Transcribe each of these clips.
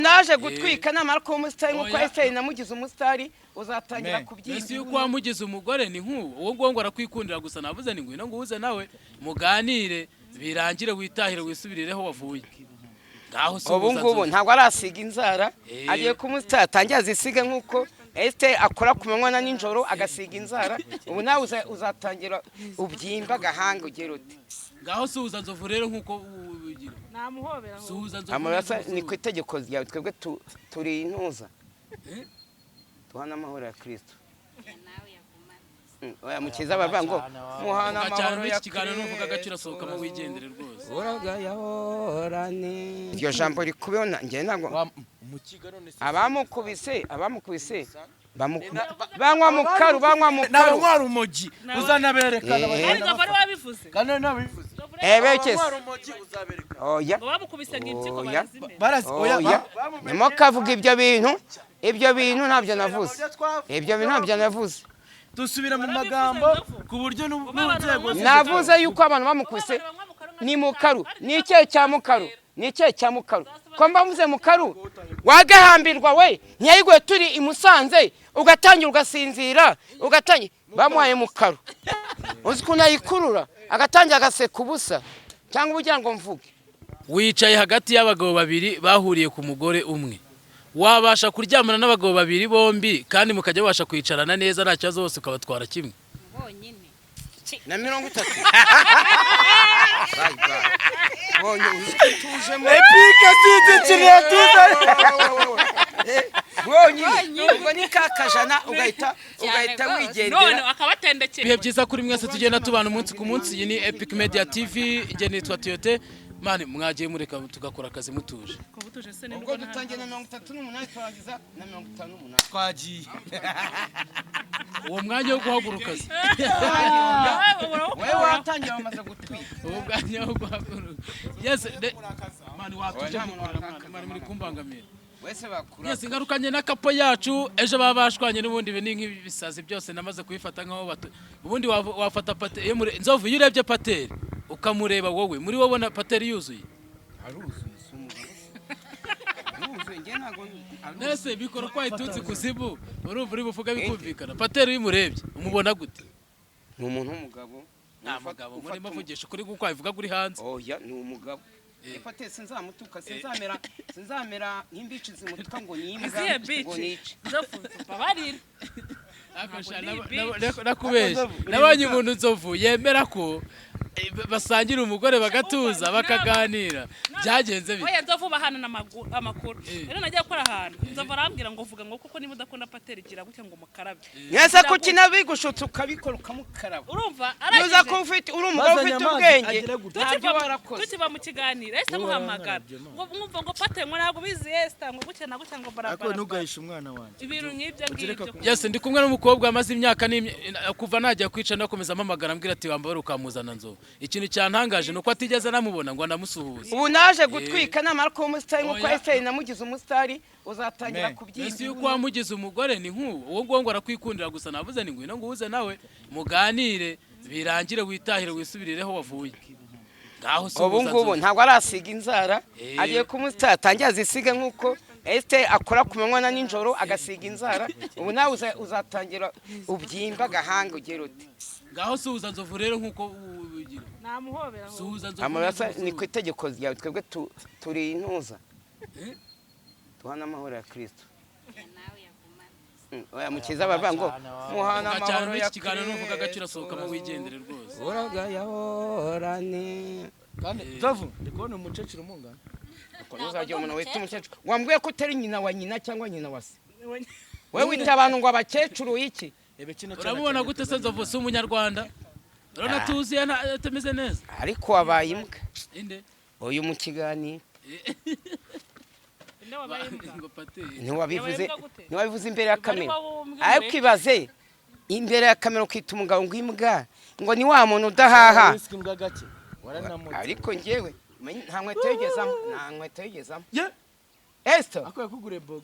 Naje gutwika namara kuba umusitari nk'uko Oya. Esiteri namugize umusitari, uzatangira Amen. kubyimba. Ese yuko wamugize umugore ni nk'uwo uwo nguwo ngo arakwikundira gusa? Navuze ni ngwino nguhuze nawe muganire, birangire, witahire, wisubirireho wavuye. Ngaho suhuza. Ubu ngubu Nzovu. ntabwo arasiga inzara. Agiye kuba umusitari, atangira azisige nk'uko Esiteri akora ku manywa na nijoro agasiga inzara. Ubu nawe uzatangira ubyimba agahanga ugira ute. Ngaho suhuza Nzovu rero nk'uko ubigira. Namuhobera ngo Suhuza Nzovu. Amaraso Neza, ni ku usuhuze. itegeko ryawe, twebwe turi intuza. Eh? Duhana amahoro ya Kristo. Oya, mukiza bavuga ngo muhana Vuga cyane amahoro muri ya iki kiganiro, nuvuga agaciro Kristo. asohokamo wigendere rwose. Uragayahorane iryo jambo rikubeho njye ntabwo Umukiga none se? Abamukubise banywa mukaru, banywa mukaru. N'abanywa urumogi uzanaberekana. Kandi Nzovu ari wabivuze. Kandi nabivuze. Nzovu Eh, rero bekese. Abanywa urumogi uzaberekana. Oya. ngo bamukubise ngo impyiko Oya. barazimena. Barazi, oya. Oya, ntimukavuge ibyo bintu. Ibyo bintu ntabyo navuze, ibyo bintu ntabyo navuze. Dusubira mu Barabivuze, magambo Nzovu. ku buryo Abantu n'inzego banywa- Navuze yuko abantu bamukubise ni mukaru. Ni ikihe cya mukaru? Ni ikihe cya mukaru? Ko mbavuze mukaru wagahambirwa we ntiyayiguye turi i Musanze, ugatangira ugasinzira, ugatangira bamuhaye mukaru, uzi ukuntu ayikurura agatangira agaseka ubusa, cyangwa ugira ngo mvuge. Wicaye hagati y'abagabo babiri bahuriye ku mugore umwe. Wabasha kuryamana n'abagabo babiri bombi kandi mukajya mubasha kwicarana neza nta kibazo, bose ukabatwara kimwe? Bonyine. Na 30. Bye, bye. Bonye uzi ko utujemo. Epic sinzi ikintu yatuze. Bonyine ubwo ni ka kajana ugahita rwose. wigendera. None akabatendekera. Ibihe byiza kuri mwese tugenda tubana umunsi ku munsi. Iyi ni Epic Media TV, njye nitwa Tiote. Mani mwagiye mureka tugakora akazi mutuje. Kuba utuje se? Ubwo dutangiye na 38, turangiza na 58. Twagiye. Uwo mwanya wo guhaguruka se? Wowe watangiye wamaze gutwika. Uwo mwanya wo guhaguruka, yes, mani watuje. Oya, nta muntu mukorera mani. warakakaza, Mani muri kumbangamira. Wese bakura. Yes, ngarukanye na couple yacu. Ejo baba bashwanye n'ubundi. Ibi ni nk'ibisazi byose namaze kubifata nkaho batu. Ubundi wafata pate iyo muri Nzovu, iyo urebye Pateri ukamureba wowe, muri wowe ubona Pateri yuzuye? Aruzuye, si umugabo se? Aruzuye, njye ntabwo aruzuye. Nese bikora ko wayitunze ikuzimu, urumva uri buvuga bikumvikana. Pateri iyo umurebye umubona gute? Ni umuntu w'umugabo. Nta mugabo murimo, avugisha ukuri kuko wabivuga kuri hanze. Oya, ni umugabo. Epate sinzamutuka, sinzamera nk'imbici zimutuka ngo ni imbwa. Izihe Ngo bici? nice. Nzovu, babarira. Akasha, Ntabwo ndi bitch. nakubeshya, nabonye umuntu Nzovu yemera ko basangira umugore bagatuza bakaganira. Byagenze bite? Oya, Nzovu bahana amakuru. Rero nagiye gukora ahantu, Nzovu arambwira ngo vuga ngo kuko niba udakunda Pateri gira gutya ngo mukarabe. Nese kuki nabigushutse ukabikora ukamukaraba? Urumva Nuza arangije ko ufite uri umugabo Bazanye ufite amazi, ubwenge agira gutya. ntabyo Tukiva warakoze. Tukiva mu kiganiro ese amuhamagara ngo mwumva ngo Pateri ngo ntabwo bizi Esther, ngo gutya na gutya, ngo Ariko barabara. ntugahishe umwana wanjye. Ibintu nk'ibyo Ugereka ngibyo. Yes, ndi kumwe n'umukobwa amaze imyaka kuva najya kwica nakomeza ampamagara ambwira ati wambara ukamuzana Nzovu. Ikintu cyantangaje ni uko atigeze anamubona ngo anamusuhuze. Ubu naje gutwika namara kuba umusitari nk'uko Oya. Esiteri namugize umusitari, uzatangira Amen. kubyimba. Ese yuko wamugize umugore ni nk'uwo uwo nguwo ngo arakwikundira gusa? Navuze ni ngwino nguhuze nawe muganire, birangire, witahire, wisubirireho wavuye. Ngaho suhuza. Ubu ngubu Nzovu. ntabwo arasiga inzara. Agiye kuba umusitari, atangira azisige nk'uko Esiteri akora ku manywa na nijoro agasiga inzara. Ubu nawe uzatangira ubyimba agahanga ugira ute. Ngaho suhuza Nzovu rero nk'uko ubigira. Namuhobera ngo Suhuza Nzovu Amaraso neza, ni ku usuhuze. itegeko ryawe, twebwe turi intuza. Eh? Duhana amahoro ya Kristo. Nawe yagumana. Oya, mukiza bavuga ngo muhana Vuga cyane amahoro muri ya iki kiganiro, nuvuga agaciro Kristo. asohokamo wigendere rwose. Uragayahorane. Kandi Nzovu, ndi kubona umukecuru mungana. Uzajya umuntu wita umukecuru? Wambwiye ko utari nyina wa nyina cyangwa nyina wa se? Wowe wita abantu ngo abakecuru iki? Reba kino cyana Uramubona cyanjye. gute se Nzovu? Si umunyarwanda? Urabona tuzuye atameze neza? Ariko wabaye imbwa. Inde? Uyu mu kiganiro. Inde wabaye imbwa? Ngo Pateri. Ntiwabivuze. Yabaye imbwa gute? Ntiwabivuze imbere ya kamera. Wowe umbwire. Ariko ibaze imbere ya kamera ukita umugabo ngo imbwa, ngo ni wa muntu udahaha. Wiswe imbwa gake waranamutse. Ariko njyewe nta nkweto yigezamo, nta nkweto yigezamo. Ye. Esito. Ako yakuguriye box.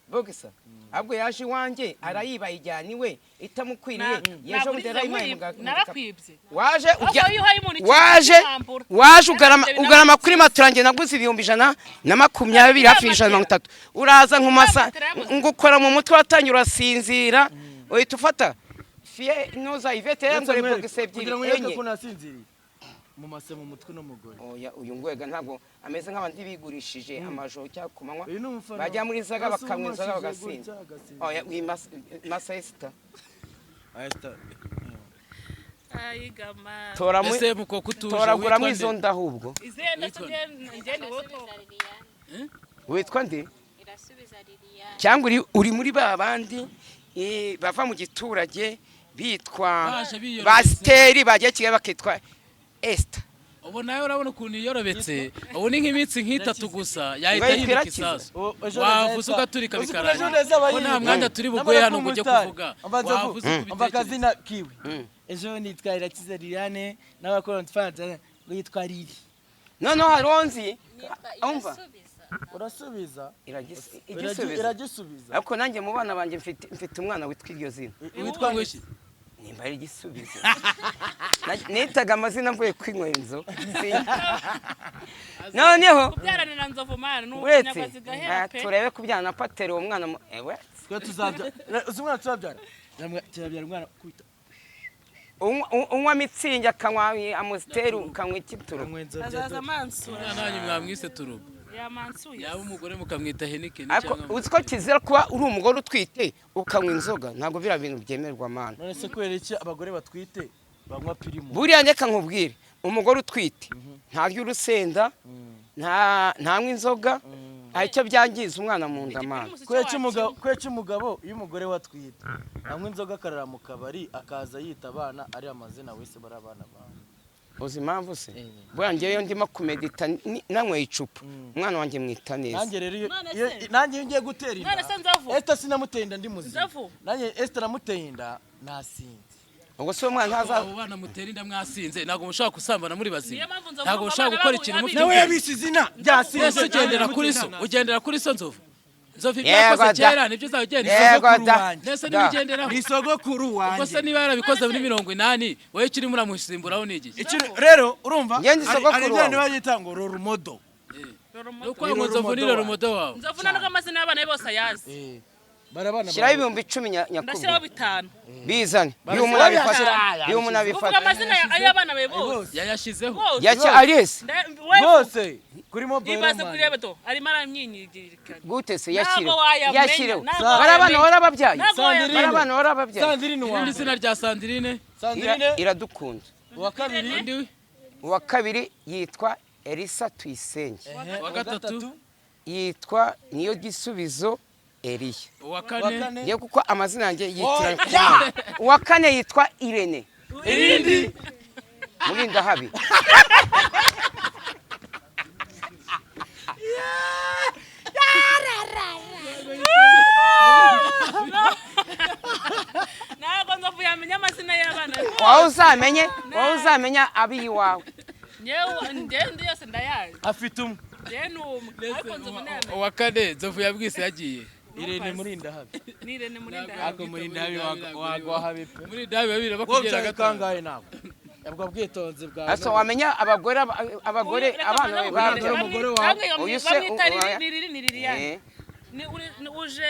Boxer ahubwo yaje iwanjye arayiba, ayijyana iwe itamukwiriye. Yejo bundi yarayimpaye Narakwibye? Waje Ahubwo ujya iyo uhaye umuntu ikintu waje ukambura. Waje ugarama Narabyo. Ugarama kuri matora njye naguze 120,000, hafi 130. Uraza nkumasa, ngukora mu mutwe, watangira urasinzira, uhita ufata fiye nuza Ivete yangore boxer ebyiri, Kugira ngo yereke enye. ko nasinziriye mu mase mu mutwe n'umugore. Oya, uyu ngwega ntabwo ameze nk'abandi bigurishije amajoro cyangwa ku manywa Uyu ni umufana. bajya muri zaga Hasi bakanywa inzoga umumashije bagasinda. gutya, agasinzira. Oya, uyu masa Esther. Ah, Esther. Ayigama. Tora mu Ese mukoko utuje toraguramo witwa izo nde? nda ahubwo. Izihe ndetse? Njye ni wowe. Irasubiza Liliane. Witwa nde? Irasubiza Liliane. Cyangwa uri muri ba bandi bava mu giturage bitwa Baje biyorobetse. basiteri, bagiye Kigali bakitwa Esther? Ubu nawe urabona ukuntu yiyorobetse. Ubu ni nk'iminsi nk'itatu gusa yahita Ngo yiruka irakiza. isasu. Ejo Wavuze neza ugaturika uzi ukuntu ejo bikarangira neza aba ko nta yiruka. mwanya turi buguhe Namara hano ngo ujye kuba kuvuga. umustar. Umva Nzovu, Wavuze uko umva ubitekereza. akazina kiwe. Ejo nitwa Irakiza Liliane, n'abakora mfanza ngo yitwa Lili. Noneho hari onzi Nitwa umva. Irasubiza. Urasubiza. Igisubizo. Iragisubiza. Ariko nanjye mu bana banjye mfite umwana witwa iryo zina. Witwa ngo iki? Nimba ari igisubizo. Nitaga amazina mvuye kwinywera inzoga. Noneho Kubyarana na Nzovu mana ni uretse ubunyagazi gahera pe. turebe kubyana na pateri uwo mwana ewe. Twe tuzabyara, uzi umwana tuzabyara? Turabyara umwana kwita Unywa mitsingi, akanywa amusiteri, ukanywa ikituro. Azaza amansura. Umwana wanyu mwamwise turubo? Yamansuye. Yaba umugore mukamwita Henikeni Ariko cyangwa uzi ko kizira kuba uri umugore utwite ukanywa inzoga? Ntabwo biriya bintu byemerwa mana. None se kubera iki abagore batwite banywa Primus? Buriya reka nkubwire, umugore utwite ntarya urusenda, ntanywa inzoga, nta icyo byangiza umwana mu nda mana. Kubera iki umugabo, kubera iki umugabo iyo umugore we atwite anywa inzoga akarara mu kabari, akaza yita abana ari amazina wese bari abana bawe? Uzi impamvu se? Buriya ngewe iyo ndimo kumedita nanyweye icupa, umwana wanjye mwita neza. Nanjye rero None se? nanjye iyo ngiye gutera inda None se Nzovu? Esther sinamuteye inda ndi muzima. Nzovu? Nanjye Esther namuteye inda nasinze. Ubwo se uwo mwana ntaza Abo bana mutera inda mwasinze, ntabwo mushobora gusambana muri bazima? Niyo mpamvu Nzovu Ntabwo ngo mushobora abana gukora babo ikintu mufite Nawe ubwenge. yabise izina ryasinze. Ese ugendera kuri so? Ugendera kuri so Nzovu? Nzovu, ibyo Yego yakoze da. kera nibyo uzaba ugenda. Yego Sogokuru da. wanjye. Nese Da. niba ugenderaho Ni sogokuru ubwo se wanjye. niba yarabikoze muri 80, wowe icyo urimo uramusimburaho ni igiki? Ikintu rero urumva Njye ndi sogokuru hari ibyo wawe. bayita ngo role model. Ni ukuvuga ngo Nzovu ni role model wawe? Nzovu ntabwo amazina y'abana be bose ayazi. Barabana. Shyiraho 10,000 Ndashyiraho nyakubahwa. 5. Bizane biha umuntu abifata, biha umuntu Uvuga abifata. amazina y'abana be bose. Yayashyizeho. Bose. Yacya Alice. Wewe Bose kuri mobile ibaze money. kureba do arimo aramyinyigirikanya. Gute se? Ntabwo Yashyireho. wayamenya, Yashyireho. ntabwo Bari abana wayamenya. warababyaye. Ntabwo wayamenya. Bari abana warababyaye. Sandrine Irindi wanjye. zina rya Sandrine? Sandrine. Iradukunda. Uwa kabiri. Undi? Uwa kabiri yitwa Elisa Tuyisenge. Uwa gatatu? Yitwa Niyo Gisubizo Eliya. Uwa Uwa kane? kane. Ngiye kuko amazina yanjye yitiranya ku mwana. Uwa kane yitwa Irene. Irindi. Murindahabi. Ntabwo Nzovu yamenya amazina y'abana be. Wowe uzamenya ab'iwawe. Nyewe njyewe ndi yose ndayazi. Afite umwe. Njyewe ni umwe ariko Nzovu ntiyamenya. Uwa kane Nzovu yabwise yagiye. Irene Murindahabi. Ni Irene Murindahabi. Ako Murindahabi wagwa habi pe. Muri dabi babiri Wowe bakubwira ubyaye gatanu. kangahe nawe? Ubwo bwitonzi bwawe. Asa wamenya abagore abagore abana bawe babyaye. Umugore wawe. Uyu se Bamwita oya. Lili, ni Liliane. Eh, Ni uje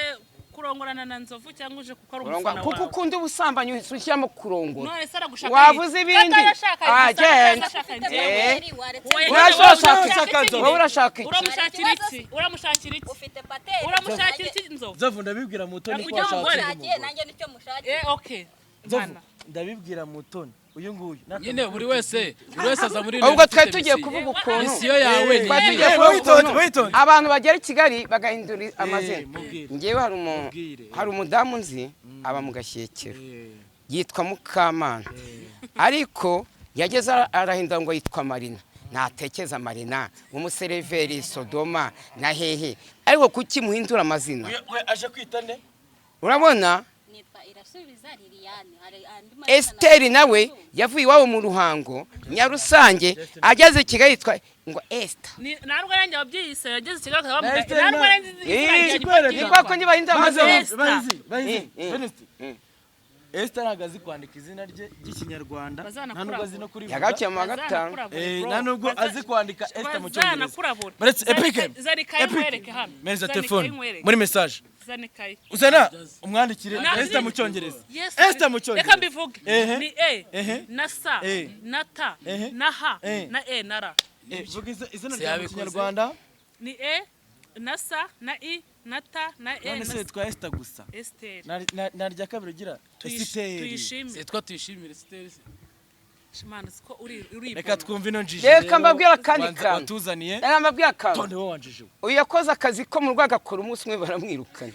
kurongorana na Nzovu cyangwa uje kuko ari kurongora. umufana Kuko wawe? ukunda ubusambanyi uhise ushyiramo kurongora. None se aragushaka? Wavuze ibindi. Ah, genda. Genda. Eh. Waretse. Urashaka iki? Wowe urashaka iki? Uramushakira iki? Uramushakira iki? Ufite pateri. Uramushakira iki Nzovu? Nzovu, ndabibwira Mutoni ko Ujya washatse umugore. undi Mushakiye mugore. nanjye nicyo mushakiye. Eh, okay. Nzovu, Mana. ndabibwira Mutoni uyu nguyu. Nyine buri wese aza muri Ubwo twari tugiye kuvuga ukuntu misiyo yawe ni twari tugiye Eh, kuvuga witonde, ukuntu witonde. abantu bagera i Kigali bagahindura amazina. Mubwire. Ngewe hari Mubwire. hari umudamu nzi aba mu Gashyekero yitwa Mukamana, ariko yageze arahindura ngo yitwa Marina. Natekeza Marina umuseriveri Sodoma na hehe, ariko kuki muhindura amazina? We aje kwita nde? Urabona? Nitwa Irasubiza Liliane. Hari andi mazina. Esiteri nawe yavuye iwabo mu Ruhango Nyarusange, ageze i Kigali yitwa ngo Esita. Ntabwo nanjye wabyiyise yageze i Kigali bakaba Na bamwita Esther ntabwo nanjye izina Eh, Ikikwereka. Ni kwa kundi bahinda amazina. Esther. Bahizi, Bahizi, Eh. Venuste. Esther ntabwo azi kwandika izina rye ry'Ikinyarwanda, nta nubwo azi no kurivuga. Yagarukiye mu wa gatanu. Nta nubwo azi kwandika Esther mu Cyongereza. Bazanakurabura. Baretse Epike. Zana ikayi Epic. nkwereke hano. Meza Zana telefone ikayi nkwereke. muri message. Zana ikayi. Uzana umwandikire Esther mu Cyongereza. Yes. Esther mu Cyongereza. Reka mbivuge. Ehe. Ni E Ehe. na S Eh. na T Ehe. na H Eh. na E na R. Vuga izina Se ryawe mu yabikoze. Kinyarwanda. Ni E na S na I na T na E None na se S. yitwa Esther gusa? Esther. Nta rya kabiri ugira? Esiteri. Tuyishimire. Sitwa Tuyishimire Esiteri se? Shimana siko uri uri. Reka twumve ino njiji. Reka rero mbabwire akandi kantu. Watuzaniye. Reka mbabwire akantu. Tonde wowe wanjiji we. Uyu yakoze akazi ko mu rwego, agakora umunsi umwe baramwirukana.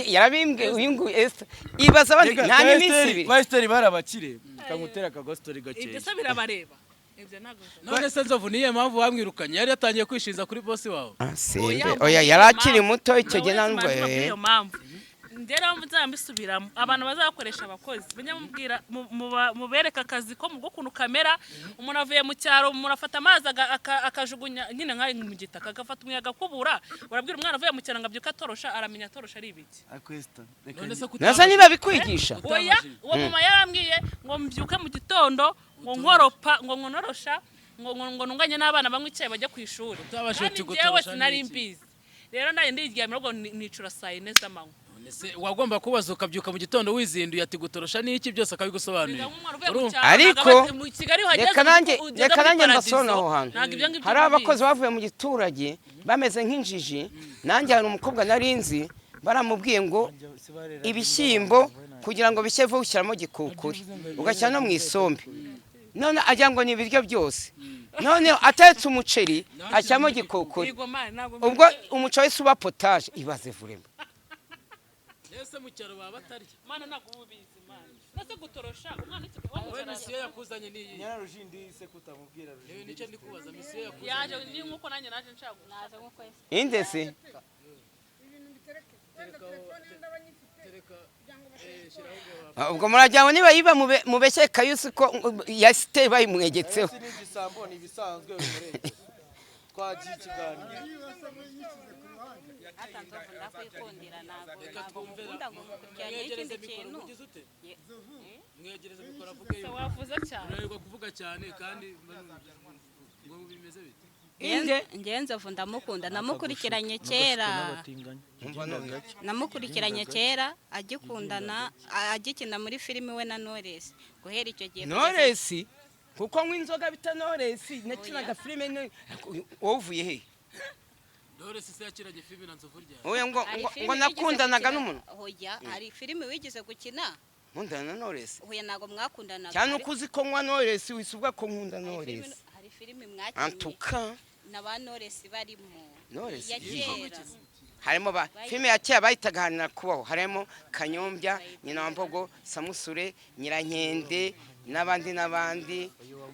Yarabimbwiye uyu nguyu Esther. Ibaza abandi Reka, nta kwa n'iminsi Esther- 2. Kwa Esther bari abakire. Kamutera akagositori Ibyo gakeya. se birabareba. Ibyo ntabwo. None se Nzovu, niyo mpamvu bamwirukanye? Yari yatangiye kwishinza kuri bosi wawe? Ah, simbe. Oya, yari akiri muto icyo gihe, ntabwo Iyo mpamvu njye rero nzaba mbisubiramo, abantu bazakoresha abakozi mujye mubwira mubereke akazi ko mu ukuntu kamera. Umuntu avuye mu cyaro, umuntu afata amazi akajugunya nyine nk'ayo mu gitaka, agafata umuyaga akubura. Urabwira umwana avuye mu cyaro ngo abyuke atorosha, aramenya atorosha ari ibiki? Ariko Esther, reka None se Nasa niba bikwigisha. Oya, uwo mama yarambwiye ngo mbyuke mu gitondo, ngo nkoropa, ngo nkonorosha, ngo ntunganye n'abana banywa icyayi bajya ku ishuri. Utabashije Kandi gutorosha njyewe sinari ni iki? mbizi. Rero nanjye ndiryamira ubwo nicura saa 4 z'amanywa. None se wagomba kubaza ukabyuka mu gitondo wizinduye ati gutorosha n'iki, byose akabigusobanurira? Reka nk'umwana uvuye mu Urumva? cyaro, Ariko, ntabwo mu Kigali uhageze reka nanjye ugeze reka muri nanjye paradizo, mbasone aho hantu. ntabwo ibyo ngibyo Hari uba abakozi ubizi. bavuye mu giturage bameze nk'injiji. Nanjye hari umukobwa nari nzi, baramubwiye ngo ibishyimbo kugira ngo bishye vuba ushyiramo gikukuri, ugashyira no mu isombe. None agira ngo ni ibiryo byose. None atetse umuceri ashyiramo gikukuri. Yego, man, ntabwo Ubwo umuceri wese uba potaje. Ibaze vurema. Ese mu cyaro baba batarya? Mana, ntabwo uba ubizi, man. Nase gutorosha umwana w'i wo mu Wowe cyaro misiyo yakuzanye ni iyi? Nyararujindi se kutamubwira? Rero nicyo ndi kubaza, misiyo yakuzanye. Yaje ni nk'uko nanjye naje nshaka Naje nk'uko Esther. Inde se? Ubwo muragira ngo niba yiba mubeshye Kayusi ko ya Esiteri bayimwegetseho. Ese ni igisambo, ni ibisanzwe bimurengera. Twagiye ikiganiro. Hata Nzovu ndakwikundira, ntabwo mukunda ngo mukurikiranye Mwegereze ikindi mikoro. kintu. Ugize ute? Mwegereze mikoro avuge. Wavuze cyane. Unanirwa kuvuga cyane kandi ngo bimeze bite? Inde? Njyewe Nzovu ndamukunda, namukurikiranye kera. Namukurikiranye kera agikundana, agikina muri filimi we na Knowless. Guhera icyo gihe Knowless, kuko nywa inzoga bita Knowless nakinaga filime wowe uvuye he? Dore sisi yakiranye filime na Nzovu ryari? Oya, ngo Hari ngo, filimi ngo wigeze nakundanaga gukina- n'umuntu. Hoya, hari filimi wigeze gukina. Nkundana na Knowless? Hoya, ntabwo mwakundanaga. Cyane uko uzi ko nywa Knowless wise uvuga ko nkunda Knowless. Hari filimi mwakinnye Antuka na ba Knowless barimo. Knowless Ya kera. Harimo ba filime ya kera bahitaga Haranira Kubaho, harimo Kanyombya, nyina wa Mbogo, Samusure, Nyirankende n'abandi n'abandi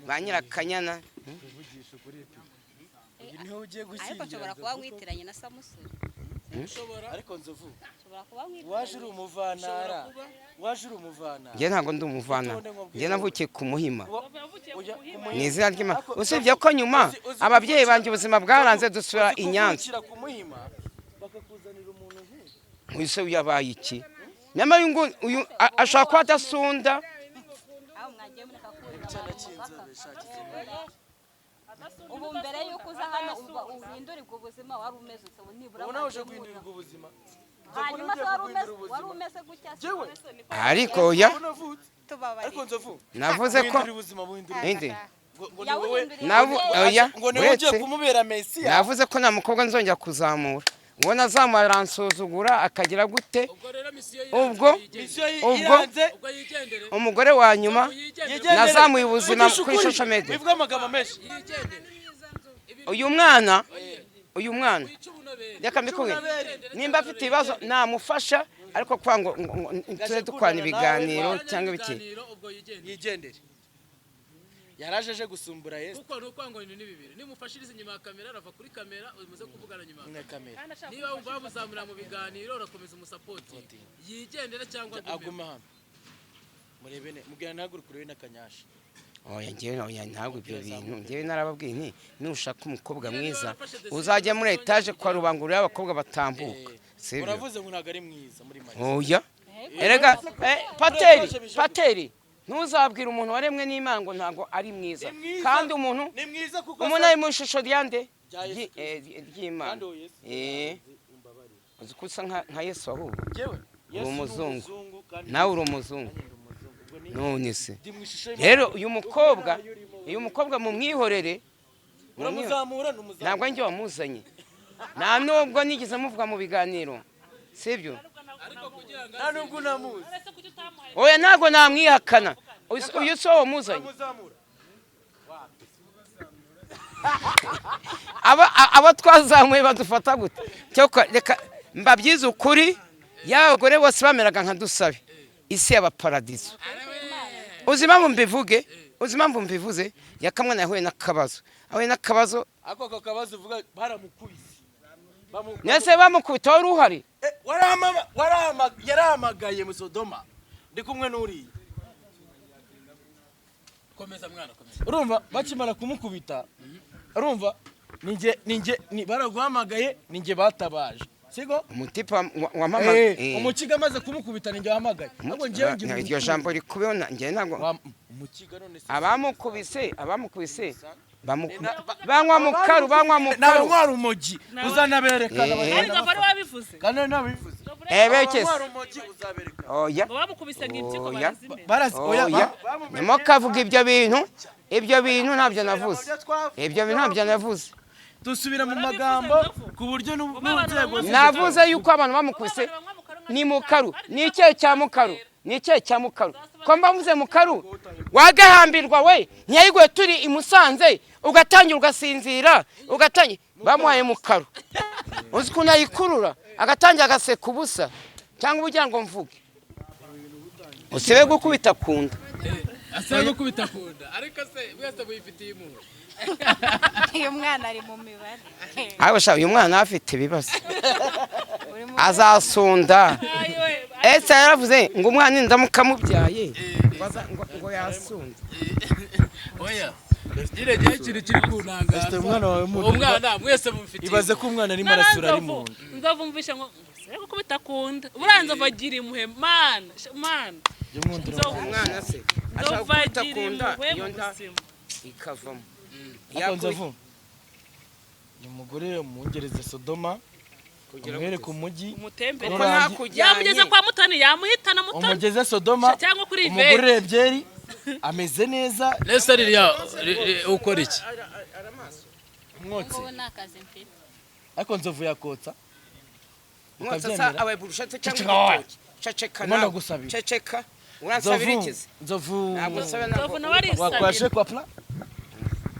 ba Nyirakanyana. Kuvugisha ukuri pe. Uyu niho ugiye Ariko gushyingira nshobora Nzovu kuba koko. nkwitiranye na Samusure. Ariko Nzovu, Nshobora kuba nkwitiranye. waje uri umuvanara. Waje uri umuvanara. Njye ntabwo ndi umuvana, njye navukiye ku Muhima. Ujya ku Mu Muhima. izina ry'Imana. Ariko Usibye ko nyuma uzi ababyeyi banjye ubuzima bwaranze Nzovu, dusubira uzi i Nyanza. kuvukira ku Muhima bakakuzanira umuntu nk'uyu. Uyu se yabaye iki? Nyamara uyu nguyu uyu ashobora kuba adasunda. Aho mwagiye mureka kurira Icyana abantu cy'inzobe mupaka. shaka. Ubu mbere y'uko uza hano uba uhindurirwa ubuzima wari umeze ute? Ubu nibura Ubu nawe uje mwagiye muhura. guhindurirwa ubuzima. Hanyuma se wari umeze gutya se? Jewe. Ariko oya. Ubu navutse. Tubabarire. Ariko Nzovu, Navuze ko guhindura ubuzima, buhindura. Inde? Ngo ni wowe Yawuhinduriye Oya, ngo ni wowe ugiye uretse kumubera Mesiya. navuze ko nta mukobwa nzongera kuzamura. Ngo nazamura aransuzugura akagira gute? Ubwo rero misiyo Ubwo Misiyo ubwo iranze. Ubwo yigendere. Umugore wa nyuma Yigendere. nazamuye ubuzima Vugisha kuri ukuri. social media. Wivuge amagambo menshi. Uyu mwana reka mbikubwire, nimba afite ibibazo namufasha, ariko kuba ngo tube dukorana ibiganiro cyangwa ibiki. Ubwo yigendere. Yigendere. Yaraje aje gusumbura Yesu. Kuko ni ukwanga ibintu ni bibiri: nimufashirize inyuma ya kamera, arava kuri kamera umaze kuvugana nyuma ya Na kamera. kamera. Niba wumva bamuzamura mu biganiro urakomeza umusapoti, yigendere cyangwa agume. Aguma hano. Murebe ne mubwira ntahaguruke urebe n'akanyasha. Oya, njyewe oya, ntabwo ibyo bintu. Njyewe narababwiye nti nushaka umukobwa mwiza uzajya muri etaje kwa Rubangura y'abakobwa batambuka. Sibyo? Uravuze ngo ntabwo ari mwiza muri make. Oya, erega pateri, pateri, ntuzabwire umuntu waremwe n'Imana ngo ntabwo ari mwiza. Ni mwiza. Kandi umuntu Ni mwiza kuko umuntu ari mu ishusho ryande? Rya Yesu Ry'Imana. Kandi uwo Yesu umbabarire. Uzi ko usa nka Yesu ahubwo? Njyewe Yesu ni Umuzungu. umuzungu kandi Nawe uri umuzungu. nanjye ndi umuzungu. Ubwo ni None se ndi mu ishusho y'Imana. Rero uyu mukobwa mumwihorere, Uramuzamura n'umuzamura. Ntabwo njye wamuzanye, nta nubwo nigeze muvuga mu biganiro, sibyo? Nta nubwo unamuzi. Ese kuki utamuhaye? Oya, ntabwo namwihakana. Uyu si wowe wamuzanye. Uramuzamura. Abo twazamuye badufata gute? Cyokora reka mbabyize ukuri, yaba abagore bose bameraga nka Dusabe, isi yaba paradizo. Uzi impamvu mbivuge? Uzi impamvu mbivuze? Yakamwana yahuye n'akabazo, ahuye n'akabazo. Ako kabazo uvuga baramukubise. Nese bamukubita wari uhari? Eh, yarahamagaye mu Sodoma ndi kumwe n'uriya. Komeza mwana, komeza. Urumva bakimara kumukubita, urumva ninjye baraguhamagaye, ninjye batabaje, siko? Umutipe wamamaye. Umukiga amaze kumukubita ninjye wahamagaye. Ahubwo njyewe ngira Iryo jambo rikubeho njye ntabwo umukiga none se abamukubise banywa mukaru, banywa mukaru. N'abanywa urumogi uzanaberekana. Eh. Kandi Bagenda Nzovu ari bafata. wabivuze. Kandi nabivuze. Ebekese. Abanywa urumogi uzaberekana. Oya. Ngo bamukubise ngo impyiko Oya. barazimena. Barazi oya. Oya, ntimukavuge ibyo bintu, ibyo bintu ntabyo navuze, ibyo bintu ntabyo navuze. Dusubira mu Barabivuze, magambo Nzovu. ku buryo Ubu abantu n'urwego banywa- Navuze yuko abantu bamukubise ni mukaru. Ni icyayi cya mukaru, ni icyayi cya mukaru. Ko mba mvuze mukaru, wagahambirwa we ntiyayiguye turi i Musanze, ugatangira ugasinzira, ugatangira bamuhaye mukaru. Uzi ukuntu ayikurura agatangira agaseka ubusa, cyangwa ugira ngo mvuge usibe gukubita ku nda? Asa gukubita ku nda, ariko se mwese muyifitiye impuhwe? Uyu mwana ari mu mibare. Ariko sha, uyu mwana afite ibibazo. Uri mu Azasunda. Ayiwe, Ese yaravuze ngo umwana nindamuka mubyaye ngo yasunda. Oya, nyine ngewe ikintu kiri kuntangaza Ese umwana wawe uwo mwana mwese mumufitiye Ibaze ko umwana arimo arasura ari mu nda. Nzovu mvishe ngo ngo gukubita ku nda, buriya Nzovu agira impuhwe, mana mana. Jya umwundura. Nzovu Umwana se ashaka Nzovu gukubita agira ku nda, impuhwe iyo mu nda buzima. ikavamo. Ariko Nzovu, uyu mugore mungereze Sodoma, umwereke umujyi. Umutembere. Kuko Nurangi- ntakujyanye. Yamugeze kwa Mutoni, yamuhitana Mutoni. Umugeze Sodoma. Cyangwa kuri Umugore Ivete. ebyeri ameze neza. Nese ririya ukora iki? Umwotsi. Ngubu nta kazi mfite. Ariko Nzovu yakotsa. Mwotsa sa Ukabyemera? abaye burushete cyangwa Ceceka wowe. igitoki, ceceka. Ndimo Nawe ndagusabira. ceceka, uransabira Nzovu, ikizi? Nzovu. Ntabwo nsaba. Nzovu Ntabwo nawe arisabira. Wakwaje kwa pla.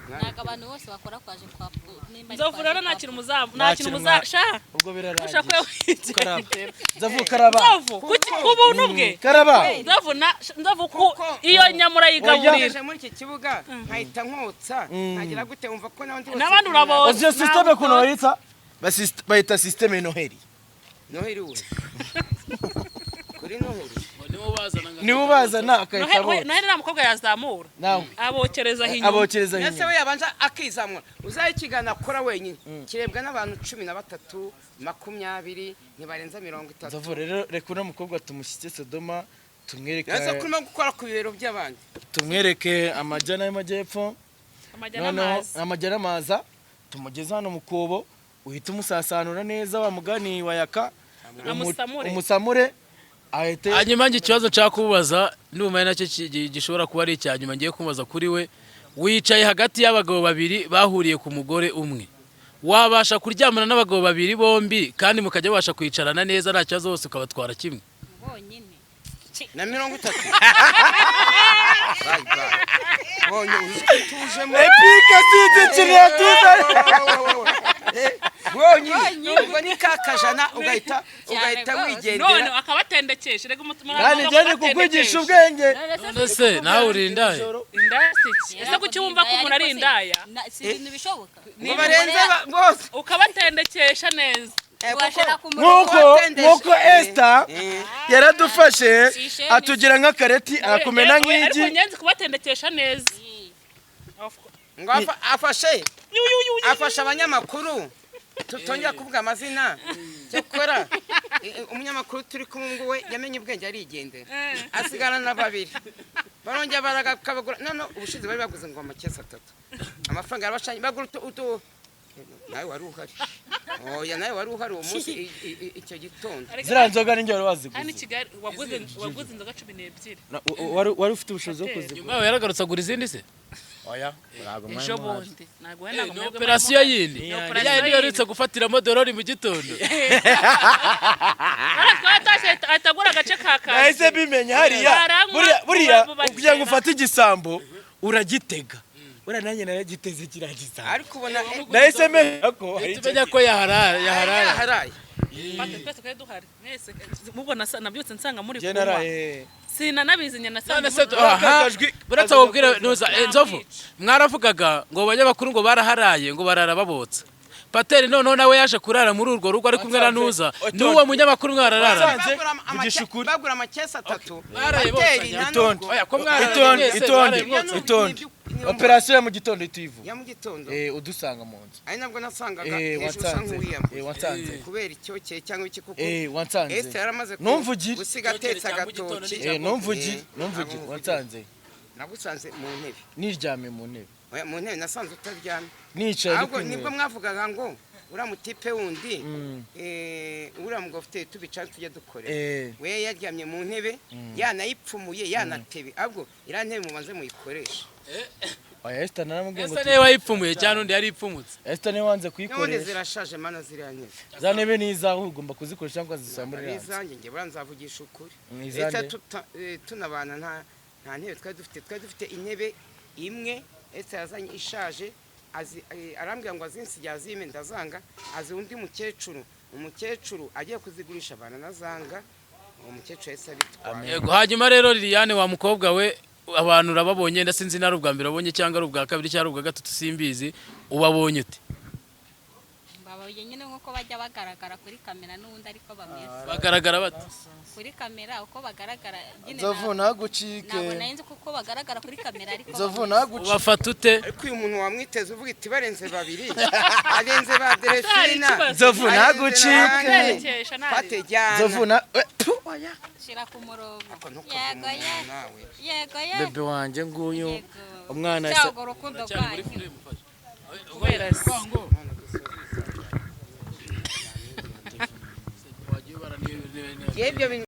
Ntabwo abantu bose bakora kwaje kwa nimba ari Nzovu kwaje rero kwa nta kintu muzamu, Nta nta kintu kintu muzasha. Ubwo Ushaka birarangiye. Karaba. kwigendera. Nzovu karaba. Nzovu ku buntu bwe. Karaba. Nzovu na Nzovu ku iyo nyama urayigaburira. Ngejeje muri iki kibuga nkahita nkotsa, nkagira gute, wumva ko n'abandi bose N'abandi urabotsa. Uzi iyo system ukuntu bayita? Bayita system Noheli. Noheli we, kuri Noheli. Niwo bazana nka Niwe ubazana akahita abotsa. Noheli nta mukobwa yazamura. Nawe. Abokereza inyuma. Abokereza Ndetse inyuma. we yabanje akizamura. Uzaye ikiganiro akora wenyine kirebwa n'abantu 13, 20, ntibarenza 30. Nzovu rero, reka uno mukobwa tumushyitse Sodoma, tumwereke. Nese kurimo gukora ku bibero by'abandi. Tumwereke amajyana y'amajyepfo. Amajya Noneho n'amazi. amajyana n'amaza, tumugeze hano mu kobo, uhita umusasanura neza wa mugani wa yaka. Amusamure. Umusamure ahite. Hanyuma njye ikibazo nshaka kubaza numva ari nacyo gishobora kuba ari icya nyuma ngiye kumubaza kuri we: wicaye hagati y'abagabo babiri bahuriye ku mugore umwe, wabasha kuryamana n'abagabo babiri bombi kandi mukajya mubasha kwicarana neza nta kibazo, bose ukabatwara kimwe? Bonyine. Na 30. Bye bye. Bonye uzi ko tujemo. Epike sinzi ikintu yatuze. Bonyine ubwo ni ka kajana ugahita ugahita rwose. None wigendera. akabatendekesha rega umutima. Kandi njye ndi kukwigisha ubwenge. None se nawe uri indaya? Indaya si iki? Ese kuki wumva ko umuntu ari indaya? Si ibintu bishoboka. Ngo barenze bose. Ukabatendekesha neza. Kuko Washira ku murongo. Nk'uko Esther yaradufashe Isheni. atugira nk'akareti arakumena Ariko nk'igi. nyenzi kubatendekesha neza. Of course. Ngo afashe afashe abanyamakuru tutongera kuvuga amazina, cyakora Umunyamakuru turi kumwe ngo we yamenye ubwenge arigendera, asigara na babiri, barongera baragakabagura. None ubushize bari baguze ngo amakesi atatu, amafaranga yarabashanye, bagura utu. Nawe wari uhari? Oya, nawe wari uhari uwo munsi, icyo gitondo. Ziriya nzoga ni njye wari Hano i waziguze. Kigali waguze inzoga 12. Wari ufite ubushobozi bwo kuzigura. Nyuma yaho yaragarutse agura izindi se? Oya, ntabwo mwari Ejo muhari. bundi ntabwo we, ntabwo Ni mwebwe operasiyo mwari muhari. yindi. Ni Ya operasiyo yindi yindi. yoretse gufatiramo dorori mu gitondo. Hano twatashye ahita agura agace ka kazi. Nahise mbimenya hariya. Baranywa, Buriya buba kugira ngo batera. ufate igisambo uragitega. Buriya nanjye naragiteze kiriya gisambo. Ariko ubona Nahise menya ko hari Uhita umenya ko yaharara yaharara. Yaharaye. Pate, twese twari duhari mwese mubwo nabyutse nsanga muri Njye kunywa. naraye. Sinanabizi njye nasanze None se muri- aha Akajwi- buretse wubwire nuza Nzovu, mwaravugaga ngo abanyamakuru ngo baraharaye, ngo barara babotsa Pateri, noneho nawe yaje kurara muri urwo rugo ari kumwe na Nuza n'uwo munyamakuru mwarararana. Wasanze- Bagura Vugisha ukuri. Bagura amakesi atatu. Baraye Pateri bosanya. nta Itonde. nubwo- Oya, ko mwararanye Itonde, mwese, itonde, mwaraye mwotsa. itonde. Operasiyo ya mu gitondo ituyivuga. Ya mu gitondo. Udusanga mu nzu. Ari nabwo nasangaga Eh, hejuru usa wansanze. nk'uwiyambuye Wansanze. kubera icyokeye cyangwa iki, kuko Wansanze. Esther yaramaze Numvugire. gusiga atetse Icyokere cya mu gitondo agatoki. n'icya Numvugire, numvugire, ntabwo wansanze. Nagusanze mu ntebe. Niryamye mu ntebe. Oya, mu ntebe nasanze utaryamye. Nicaye ndi Ahubwo nibwo kwinywera. mwavugaga ngo uriya mutipe wundi, uriya mugabo ufite tubicara tujya dukorera, we yaryamye mu ntebe yanayipfumuye yanatebe, ahubwo iriya ntebe mubanze muyikoreshe. Oya, Esther naramubwiye ngo Ese niba yipfumuye cyangwa undi yari ipfumutse? Esther niwe wanze N'ubundi kuyikoresha. zirashaje mana ziriya ntebe. Za ntebe ni izawe, ugomba kuzikoresha cyangwa ukazisaba muri Ari ranse. izanjye? Njye buriya nzavugisha ukuri. Ni izande. Leta tunabana nta ntebe twari dufite, twari dufite intebe imwe Esther yazanye ishaje, arambwira ngo azinsigiye azime, ndazanga, azi undi mukecuru, umukecuru agiye kuzigurisha baranazanga, uwo mukecuru yahise abitwara. Yego, hanyuma rero Liliane wa mukobwa we, abantu urababonye, ndasinzi ari ubwa mbere wabonye cyangwa ari ubwa kabiri cyangwa ari ubwa gatatu, simbizi, ubabonye ute? Babonye nyine nk'uko bajya bagaragara kuri kamera n'ubundi ariko bameze. Bagaragara bate? Kuri kamera uko bagaragara nyine. Nzovu ntagucike. Ntabwo nari nzi kuko bagaragara kuri kamera ariko Nzovu bameze. ntagucike. Ubafata ute? Ariko uyu muntu wamwiteze uvuga iti barenze babiri, arenze ba Delphina. Nzovu ntagucike. Nerekesha nari. Patejyana. Nzovu na tu, oya. Shira ku murongo. Ariko ntukavuge Yego ye. umuntu nawe. Yego ye. Bebe wanjye nguyu. Yego. Umwana ese Cyangwa urukundo rwanyu. Kubera se. Yewe, ibyo bintu.